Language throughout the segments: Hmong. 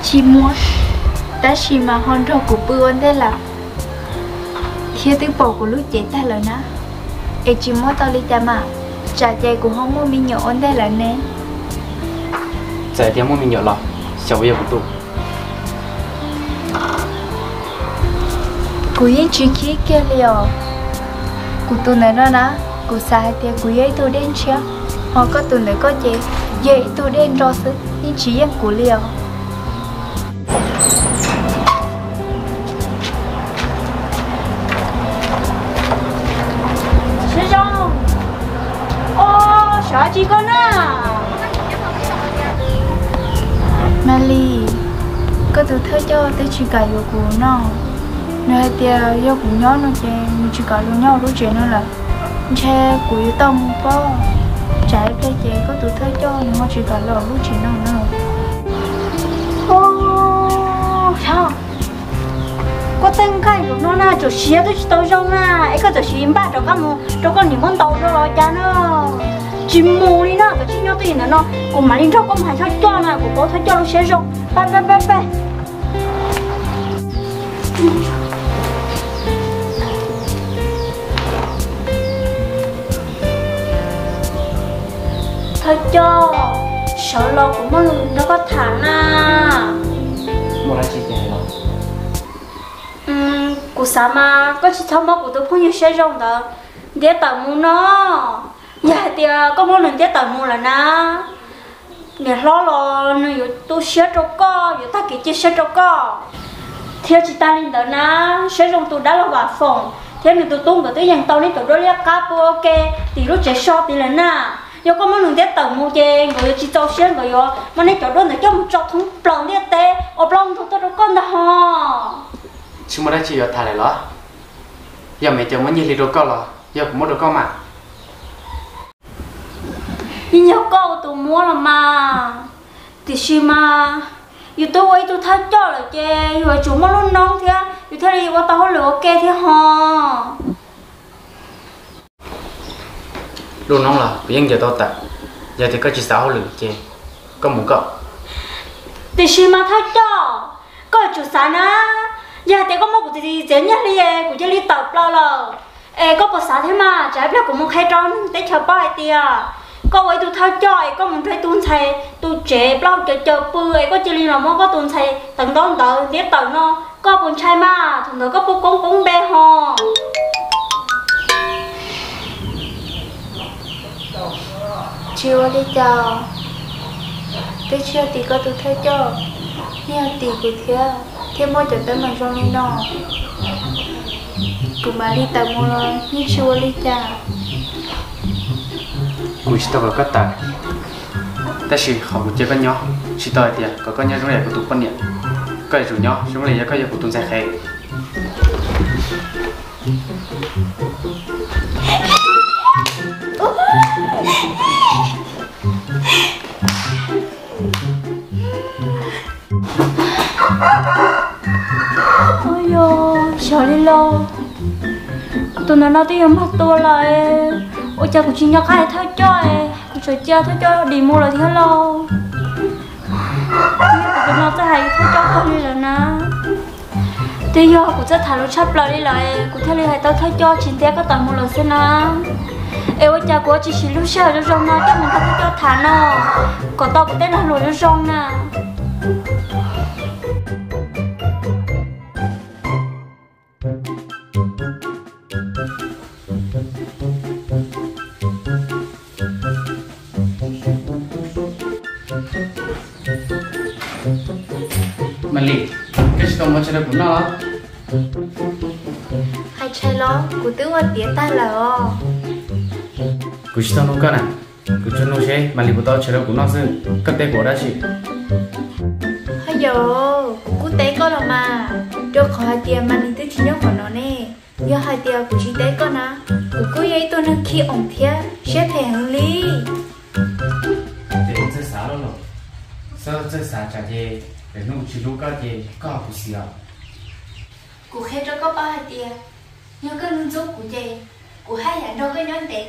Tsis muaj, tab sis mas ho nrog kuv pw ua ntej lawm, thiab twb pom kuv lub cev tag lawm na. Es tsis muaj tau li cas mas, tsam ces kuv ho muaj me nyuam ua ntej lawm ne. Txawm tias muaj me nyuam los xyov puas yog kuv tus. Kuv yeej tsis khib kiag li os. Kuv tus ntawm no na, kuv xav hais tias kuv yog ib tug dej ntshiab, ho koj tus ntawm koj ces yog ib tug dej nro xwb, yeej tsis yeej kuv li os. Siab zoo. Os, xyov tsis koj na. Malis, koj tus thawj coj twb tsis kam yuav kuv no. Nws hais tias yog kuv nyob no ces nws tsis kam los nyob lub tsev no lawm. Ntshe kuv yuav tau mus pob. Tsam ib pliag ces koj tus thawj coj nws ho tsis kam los lub tsev no na. Koj tej nqaij zaum no na, txawm siav twb tsis tau zoo na, es koj txawm siv npaj rov qab mus rau koj niam muab ntaus zog los cas na. Tsis mus li na, koj tsis nyob twj ywm ntawm no, kuv mam li nrog koj mus hais thawj coj na, kuv paub thawj coj lub siab zoo. Pab, pab, pab, pab. Thawj coj, sawv los kuv muaj lus nrog koj tham na. Muaj dab tsi ces hais los. Kuv xav mas koj tsis txhob muab kuv tus phooj ywg siab zoo ntawd ntiab tawm mus no. Yog hais tias koj muab nws ntiab tawm mus lawm na, niam hlob los nws yuav tu siab rau koj, yuav tag kev cia siab rau koj. Thiab tsis tas li ntawd na, siab zoo tus dab laug Vam Foom thiab nws tus tub nkawd twb yees tau neb cov duab liab qab pw ua ke tim lub tsev so tid lawm na. Yog koj muab nws ntiab tawm mus ces nkawd yuav tsis txaus siab, nkawd yuav muab neb cov duab ntawd coj mus tso thoob plaws ntiaj teb ua plaub ntug tuaj rau koj ntag hos. Tsis muaj dab tsi yuav tham lawm los? Yog Maiv Cawv muab nyiaj hli rau koj los yog kuv muab rau koj mas? Yeej yog koj ua tus muab los mas. Tiam sis mas yus twb ua ib tug thawj coj lawm ces yus yuav tsum muaj lub noob thiab yus thiaj li ua tau hauj lwm ua ke thiab hos. Lub noob los kuv yeej ncaws tau tawm, yog tias koj tsis xav hauj lwm ces koj mus koj. Tiam sis mas thawj coj, koj yuav tsum xav na, yog hais tias koj muab kuv txiav nyiaj hli es kuv cia li tawm plaws lawm, es koj puas xav thiab mas? Tsam ib pliag kuv mus qhia rau neeg teb chaws paub hais tias koj ua ib tug thawj coj es koj mus nrog ib tug ntxhais tus tsev plaub caws caws pw es koj cia li los muab koj tus ntxhais tawv ntaub ntawv ntiab tawm no, koj puas ntshai mas? Thaum ntawd koj puas poob poob npe hos? Tsis ua li cas, twb tsis yog tim koj tus thawj coj, yeej yog tim kuv thiab, thiaj muaj cov teeb meem zoo li no. Kuv mam li tawm mus los yeej tsis ua li cas. Kuv tsis tau kom koj tawm, tab sis qhov kuv cia koj nyob tsis tau hais tias kom koj nyob zoo li yog kuv tus poj niam. Koj yuav tsum nyob zoo li yog koj yog kuv tus ntxhais qhev. Yog li los, tus ntawm no twb yuav mag tua lawm, ua cas kuv tsis nco qab hais thawj coj, kuv tseem cia thawj coj dim mus lawm thiab lauj. Kuv tus no txawj hais thawj coj kawg li lawm na. Twb yog kuv txawj tham lus tshaj plaws li lawm, kuv thiaj li hais tau thawj coj tsis ntiab koj tawm mus lawm xwb na. Es ua cas kuv tsis siv lub sij hawm zoo zoo no coj mus nrog thawj coj tham no, kom tau kuv tej lag luam zoo zoo na. Malis, koj tsis tau muab tshais rau kuv noj los? Hais tshais los kuv twb ua tiav tag lawm os. Kuv tsis tau nug koj na, kuv tsuas nug seb Malis puas tau tshais rau kuv noj xwb, koj teb kuv ua dab tsi? Haj yam, kuv kuj teb koj los mas, rau qhov hais tias Malis twb tsis nyob qhov no ne. Yog hais tias kuv tsis teb koj na, kuv kuj yog ib tug neeg khib oos thiab siab phem heev li. Ces txawj xav los, txawj xav tsam ces lwm hnub kuv tsis hlub koj ces koj kuv xim os. Kuv qhia rau koj paub hais tias yog koj ntxub kuv ces kuv haj yam nrog koj nyob ntev.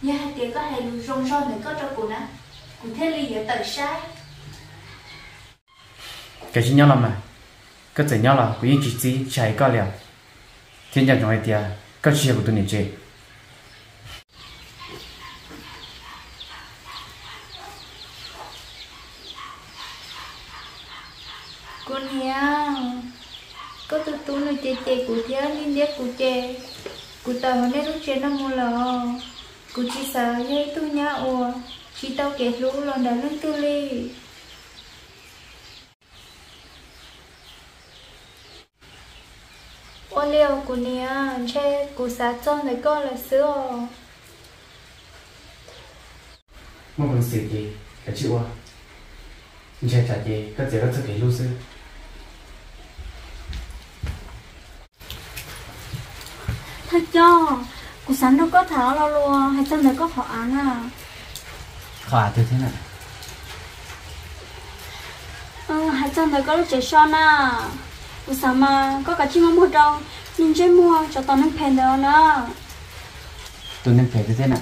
Yog hais tias koj hais lus zoo zog ntawm koj rau kuv na, kuv thiaj li yuav tawm saib. Koj tsis nyob los mas, koj txawm nyob los kuv yeej tsis txib tsis hais koj li os, thiab nco ntsoov hais tias koj tsis yog kuv tus niam tsev. Kuv niam, koj tus tub nws cem cem kuv thiab ntiab ntiab kuv ces kuv tawm hauv nej lub tsev no mus lawm. Kuv tsis xav yog ib tug nyab uas tsis tau kev hlub los ntawm leej twg li. Ua li os kuv niam, ntshe kuv xav txog ntawm koj lawm xwb os. Muaj peev xwm ces kav tsij ua, ntshai tsam ces koj txiav koj txoj kev hlub xwb. Thawj coj, kuv xav nrog koj tham lo lus hais txog ntawm koj qhov av na. Qhov av twg thiab na? Hais txog ntawm koj lub tsev so na, kuv xav mas koj kav tsij muab muag rau niag ntsej muag tsov tom neeg phem ntawd na. Tus neeg phem twg thiab na?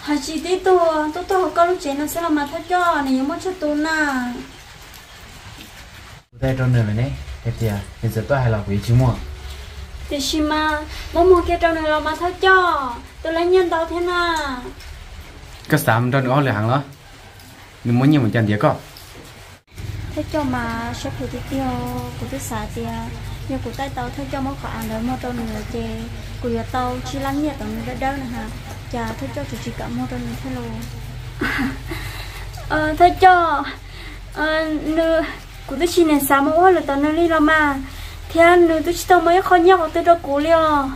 Hais tsis tib tug, tuaj tuaj hauv koj lub tsev no xwb los mas thawj coj, nws yuav muaj tsawg tus na. Kuv tau hais rau nws lawm ne, hais tias nws txawm tuaj hais los kuv yeej tsis muag. Tiam sis mas muab muag kiag rau nws los mas thawj coj, tus lab nyiaj ntau thiab na. Koj xav mus nrog nws ua hauj lwm heev los? Nws muab nyiaj mus cas ntiav koj? Thawj coj mas siab phem tiag tiag, kuv twb xav tias yog kuv taij tau thawj coj muab qhov av ntawd muag rau nws ces kuv yuav tau tsib lab nyiaj tom nws dawb dawb na has, cas thawj coj tseem tsis kam muag rau nws thiab los. Thawj coj, nws, kuv twb tsis niam xav mus ua hauj lwm tom nws li los mas, thiab nws twb tsis tau muab ib qho nyiaj qhov twg rau kuv li os.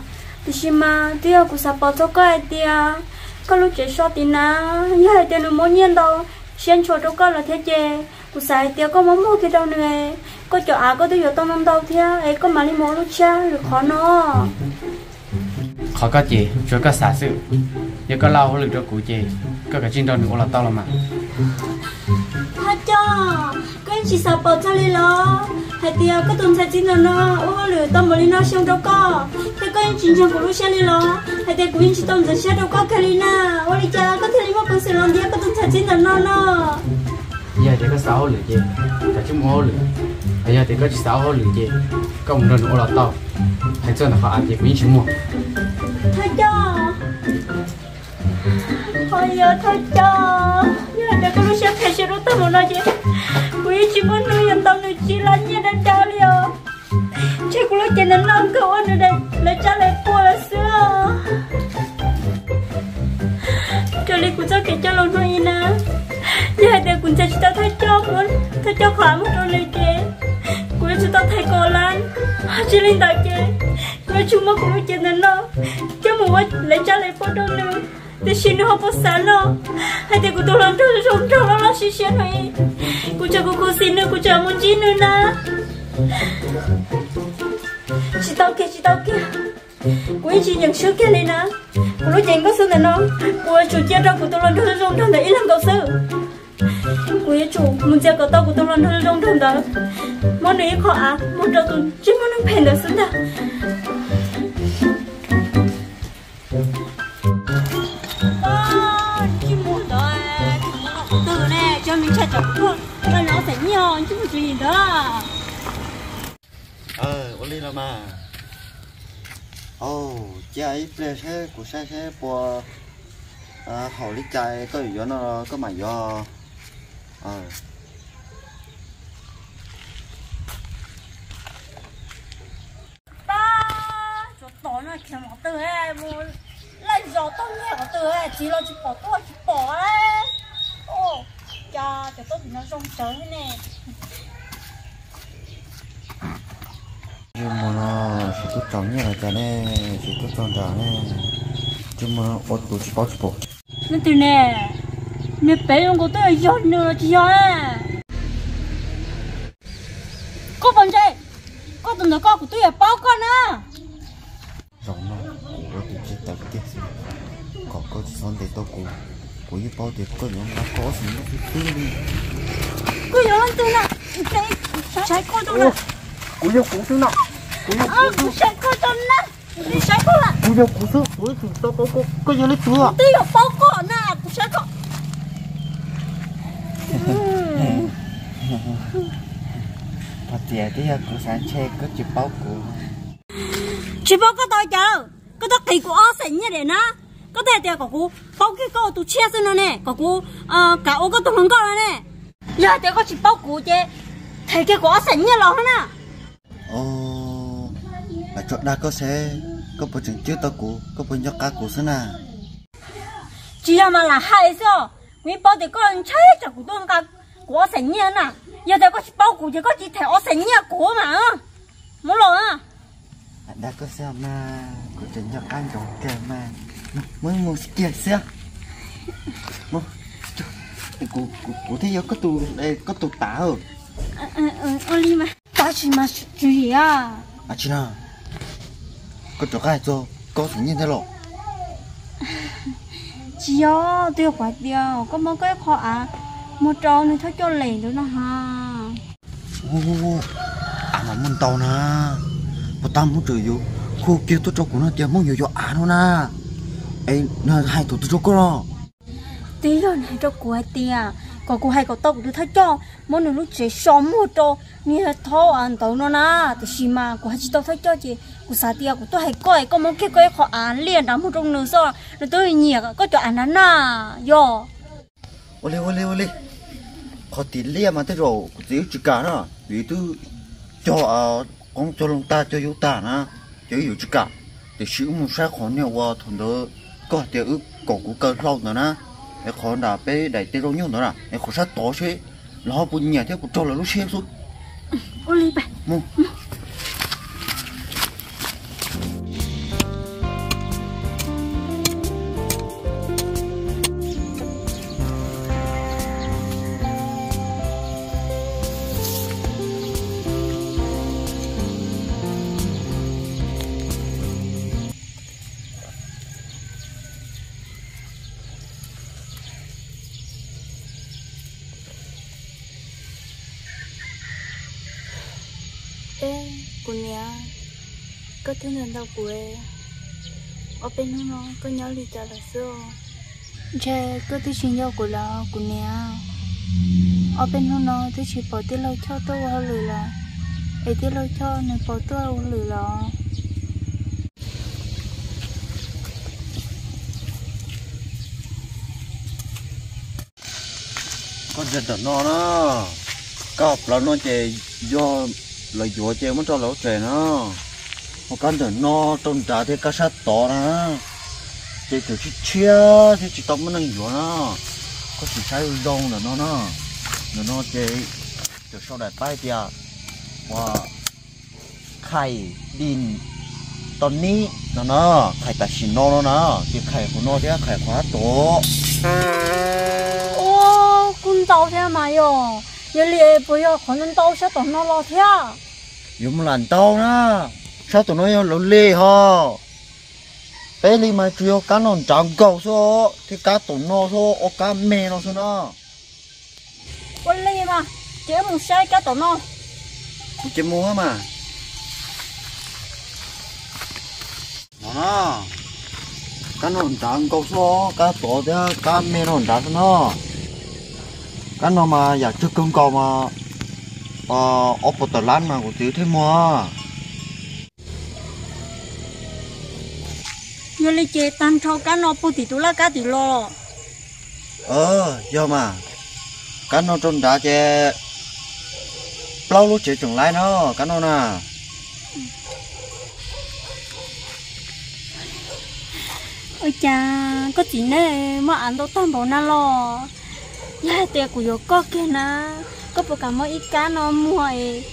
Tiam sis mas twb yog kuv xav pom txog koj hais tias koj lub tsev so tim na, yog hais tias nws muab nyiaj ntau siab ntshua rau koj lawm thiab ces kuv xav hais tias koj muab muag kiag rau nws, koj cov av koj twb yuav tau ntau ntau thiab es koj mam li mus ua lub tshiab lwm qhov no. Qhov koj ces tsuav koj xav xwb, yog koj ua hauj lwm rau kuv ces koj kav tsij nrog nws ua los tau los mas. Thawj coj, koj yeej tsis xav pom txog li los, hais tias koj tus ntxhais txiv ntawm no ua hauj lwm tau npaum li no xyoo rau koj, thiab koj yeej tsis ntseeg kuv lub siab li los, hais tias kuv yeej tsis tau ntxeev siab rau koj kiag li na. Ua li cas koj thiaj li muaj peev xwm los ntiab koj tus ntxhais txiv ntawm no no? Yog hais tias koj xav ua hauj lwm ces kav tsij mus ua hauj lwm, yog hais tias koj tsis xav ua hauj lwm ces koj mus nrog nws ua los tau. Hais txog ntawm qhov av ces kuv yeej tsis muag. Thawj coj, ho yog thawj coj, yog hais tias koj lub siab phem siab dub tag mus no ces kuv yeej tsis muab nws yuav tau nws tsib lab nyiaj dawb dawb li os. Ntshe kuv lub cev ntawm no kawg ua nws lawv tsab lawv pua lawm xwb os. Raws li kuv txoj kev coj los hnub ib na, yog hais tias kuv ntxias tsis tau thawj coj, muab thawj coj qhov av muag rau nws ces kuv yuav tsum tau thaiv kaum lab. Ho tsis li ntawd ces kuv yuav tsum muab kuv lub cev ntawm no coj mus ua lawv tsab lawv pua rau nws. Tiam sis nws ho puas xav no, hais tias kuv tus hluas nraug zoo nraug loj loj siab siab no, kuv tseem khuv khuv xim nws, kuv tseem mus ntsib nws na. Tsis tau kiag, tsis tau kiag, kuv yeej tsis yeem swb kiag li na. Kuv lub cev nkauj xwb ntawm no, kuv yuav tsum cia rau kuv tus hluas nraug zoo nraug ntawd ib leeg nkaus xwb. Kuv yuav tsum mus ntxias kom tau kuv tus hluas nraug zoo nraug ntawd, muab nws ib qho av muag rau tus ntsej muag neeg phem ntawd xwb ntag. Ntsej muag ntawd, ntsej muag no qhov twg ne? Tsis yog me ntshai tsam kuv tuaj, no xeem nyiaj, ntsej muag tswv yim ntawd. Ua li los mas, cia ib pliag seb kuv saib seb puas haum li cas koj yuav yuav no koj mam yuav. Pab, tsuav tom no khiav qhov twg, mus laij zos tau nyiag qhov twg, txiv los tsis pom, tub los tsis pom. Cas cov tub tim no zoo tsawv thiab ne. Ntsej muag no, tsis tub tsaus nyiaj los cas ne, tsis tub tsaus nram ne. Ntsej muag ua tus tsis paub tsis pom. Leej twg ne? Niag pem zoo nkaus twb yog nws los tsis yog? Koj pom ntse, koj tus ntawd koj kuv twb yuav paub koj na. Zaum no kuv ua tus tsis tawv tiag xwb, kom koj tsis txhob ntes tau kuv, kuv yeej paub tias koj yuav nqa koj ob xeem nyiaj xwb xwb li. Koj yog leej twg na? Saib koj rau na. Kuv yog kuv xwb no. Kuv yog kuv xwb. Saib koj rau na. Kuv saib koj lawm. Kuv yog kuv xwb, kuv ib txwm tau paub koj, koj yog leej twg? Kuv twb yuav paub koj na, kuv saib koj. Txiv, twb yog kuv xav ntshe koj tsis paub kuv. Tsis paub koj tau cas? Koj twb qiv kuv ob xees nyiaj daim na. Koj twb hais tias kom kuv paub kiag koj ua tus tshiab xwb no ne, kom kuv kam ua koj tus hluas nkauj no ne. Yog hais tias koj tsis paub kuv ces them kiag kuv ob xees nyiaj los na. Lam tso dag koj seb koj puas tseem cwb tau kuv, koj puas nco qab kuv xwb na. Tsis yog mas lam hais xwb os, kuv yeej paub tias koj ntshai tsam kuv tuaj nqa kuv ob xees nyiaj na. Yog tias koj tsis paub kuv ces koj tsis them ob xees nyiaj kuv mas. Muab los. Lam dag koj xwb mas, kuv tseem nco qab ntsoov kawg mas. Muab mus kiag xwb. Kuv thiaj yog koj tus tas. Tab sis mas tswv yim, tsis na, koj rov qab hais txog koj xeem nyiaj thiab los? Tsis yog, twb yog kuv hais tias koj muab koj ib qho av muag rau nws thawj coj lem ntawd no ha. Av mas muaj ntau na, puas tab muab rau yus, hu kiag tuaj rau kuv no tias Hmoob yuav yuav av no na. Es nws hais thaum twg rau koj los? Twb yog nws hais rau kuv hais tias kom kuv hais kom tau kuv tus thawj coj muab nws lub tsev so muag rau niag thaub ntawd no na. Tiam sis mas kuv hais tsis tau thawj coj ces kuv xav tias kuv tuaj hais koj es koj muab kiag koj ib qho av liaj nrad muag rau nws xwb, nws twb nyiam koj cov av nrad na. Yog. Ua li ua li ua li, qhov tim liaj mas tej zaum kuv txiv wb tsis kam na, vim wb twb cog qoob cog loo tag cog yub tag na, ces wb yuav tsis kam. Tiam sis wb mus saib qhov niag uas thaum ntawd koj hais tias wb kom kuv kaw hlau ntawd na, es qhov nram peb daim tej zaub nyuj ntawd na, es qhov sab tod seb lawv ho puas nyiam thiab puas raug lawv lub siab xwb. Ua li pais. Eb, kuv niam, koj twb ntaus ntaus kuv, ob peb hnub no koj nyob li cas lawm xwb? Ntshe koj twb tsis nco kuv lawm kuv niam. Ob peb hnub no twb tsis pom tij laug Choj tuaj ua hauj lwm lawm, es tij laug Choj nws puas tuaj ua hauj lwm los? Koj ntsia ntawm no na, kab plawv no ces yog lawv yuav ces muab rau lawv tsev na. Ho kab ntawm no rau nrad thiab kab sab tod na, ces tseem tshiab tshiab thiab tsis tau muaj neeg yuav na. Koj sim saib zoo ntawm no na, ntawm no ces tseem sau daim pab tias uas Khais di to nib no na, khais tam sim no no na, ces khais qhov no thiab khais qhov sab tod. Ua, kuj ntau thiab mas yog, yog li puas yog qhov ntau ntau sab tom no los thiab? Yuav mus lam ntau na, sab tom no yog lawv li ho. Peb li mas tsuas yog kab no nrad nkaus xwb, thiab kab tom no xwb, ob kab me no xwb na. Ua li mas, ces wb mus saib kab tom no. Ces mus mas. No na, kab no nrad nkaus xwb, kab tod thiab kab me no nrad xwb na. Kab no mas yam tsawg kawg nkaus mas ob puas tawm lab mas kuv txiv thiaj muag. Yog li ces tag nrho kab no puag tim tus laj kab tim los. Yog mas, kab no rau nrad ces plaub lub tsev tseem laib no, kab no na. Ua cas koj txiv nej muaj av ntau tag npaum na los? Yog hais tias kuv yuav koj kiag na, koj puas kam muab ib kab no muag es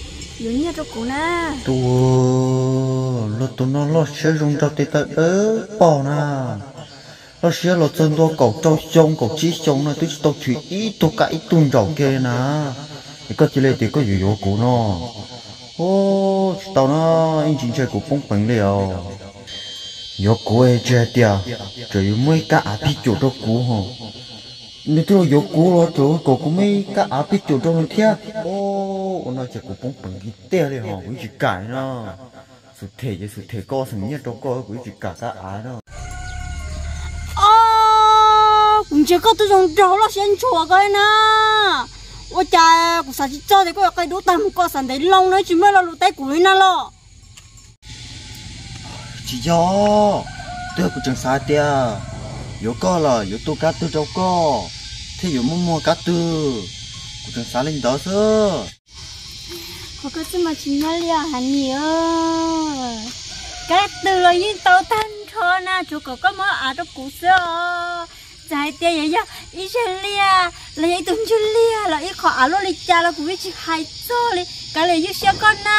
yuav nyiaj rau kuv na? Tus, los tus no loj siab zoo nraug tes taw dawb paug na. Loj siab los txog ntua kaum rau xyoo kaum tsib xyoo no twb tsis tau chwv ib tug kab ib tug ntsaum kiag li na. Es koj cia li tias koj yuav yuav kuv no. Tsis tau na, ib ntsis ntshe kuv poob peev li os. Yuav kuv tsis hais tias tseem yuav muab ib kab av pig cum rau kuv ho. Nws twb los yuav kuv los tseem kom kuv muab ib kab av pig cum rau nws thiab. Ua no ces kuv poob peev kiag tiag li ho, kuv yeej tsis kam no. Xub them ces xub them, koj xeem nyiaj rau koj, kuv yeej tsis kam kab av no. Os, kuv ntsia koj twb zoo nraug loj siab ntshua koj na. Ua cas kuv xav tsis txog tias koj yuav qia dub tag mus, koj xav ntev loo no tsis muaj lo lus teb kuv li na los? Tsis yog, twb kuv tseem xav tias yuav koj los yuav tu kab twg rau koj thiaj yuav muaj muag kab twg. Kuv tseem xav li ntawd xwb. Qhov koj xwb mas tsis nyob li os Hanis. Kab twg los yeej tau tag nrho na, tsuav kom koj muab av rau kuv xwb os. Txawm hais tias yuav yog ib zaj liaj los yog ib tug ntswg liag los ib qho av luaj li cas los kuv yeej tsis hais txog li, kav liam ywj siab koj na.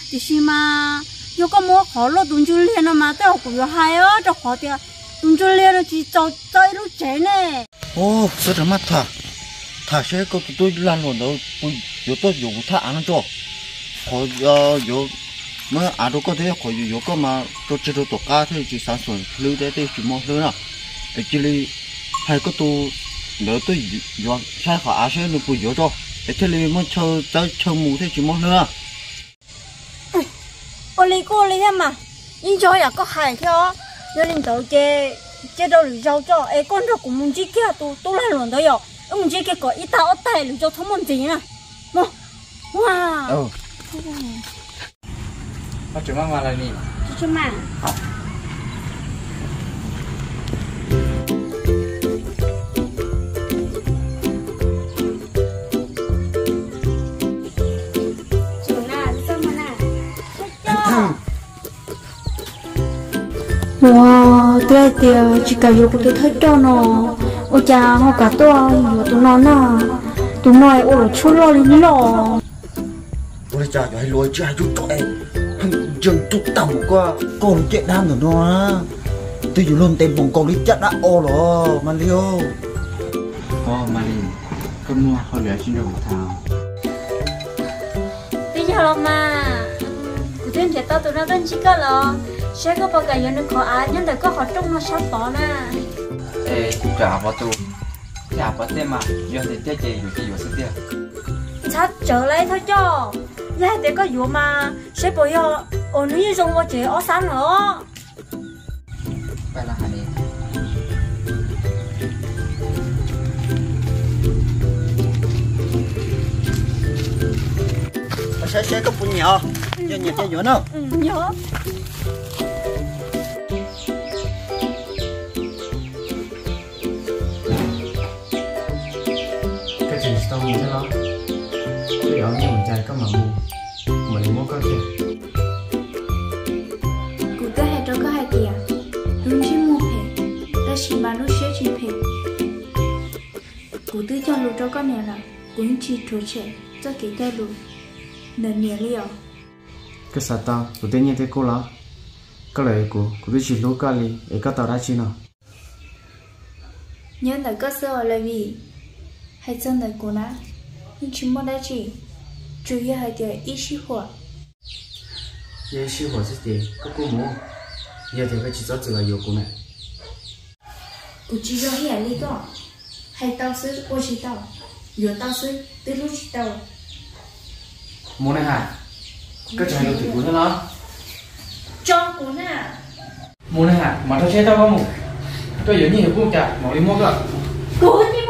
Tiam sis mas yog koj muab qhov luaj tus ntswg liag no mas tej zaum kuv yuav hais os, rau qhov tias tus ntswg liag no tsis txaus txo ib lub tsev ne. Ub, txhob rov maj tham, tham seb koj tus tub lag luam ntawd puas yuav tuaj yuav kuv thaj av no tso. Qhov yuav muab av rau koj thiab qhov yuav yuav koj mas tso tseg rau tom qab thiaj tsis xav xum hlwb thiab thiaj tsis muaj hlwb na. Es cia li hais koj tus ntawd tuaj yuav saib qhov av seb nws puas yuav tso, es thiaj li muaj chaw txawb chaw mus thiaj tsis muaj hlwb na. Ua li kuj ua li thiab mas, yeej yog yam koj hais thiab os. Yog li ntawd ces cia rau lwm zaus tso es koj nrog kuv mus ntsib kiag tus tub lag luam ntawd yom, wb mus ntsib kiag kom ib tag ob tag lwm zaus txhob muaj ntxiv na. Mog. Ua, twb hais tias tsis kam yuav kuv tus thawj coj no, ua cas ho kam tuaj yuav tus no na? Tus no ua luam tshuaj loj li loj. Ua li cas yuav hais lus tsis hais tsuj tsuav es pheej ntseeg tsuj tag mus koj, koj lub caj dab ntawm no twb yuav luag ntes npaum nkaus li caj dab o los Malis. Os Malis, koj muaj hauj lwm tsi nrog kuv tham? Twb yog los mas, kuv twb nrhiav tau tus no tuaj ntsib koj los, saib koj puas kam yuav nws qhov av nyob ntawm koj qhov rooj no sab tod na. Es kuv cov av pov tus thiab av pov tej mas yog tiag tiag ces yuav ces yuav xwb tiag. Ntxhab tsawv lauj thawj coj, yog hais tias koj yuav mas saib puas yog, uas nws yeej zoo ua tsev ob sab no. Saib seb koj puas nyiam, yog nyiam ces yuav na. Koj tseem tsis tau mus thiab los? Koj yuav mus cas koj mam mus, kuv mam li muab koj kiag. Kuv twb hais rau koj hais tias lub ntsej muag phem, tab sis mas lub siab tsis phem. Kuv twb cog lus rau koj niam lawm, kuv yeej tsis rhuav tshem txoj kev cog lus ntawm niam li os. Koj xav tau kuv tej nyiaj tej kub los? Koj los yuav kuv, kuv twb tsis hlub koj li es koj tau dab tsi no? Nyob ntawm koj xwb os Levis. Hais txog ntawm kuv na, yeej tsis muaj dab tsi, tsuas yog hais tias ib sij huam. Yog ib sij huam xwb ces koj kuj mus, yog tias koj tsis txhob txwm los yuav kuv na. Kuv tsis zoo ib yam li koj, hais tau xwb ua tsis tau, yuav tau xwb twb hlub tsis tau. Mus na has, koj tseem hais lus tim kuv thiab los? Tso kuv na. Mus na has, mam rau seb tau koj mus. Koj yuav nyiaj yuav kub cas mam li muab koj. Kuv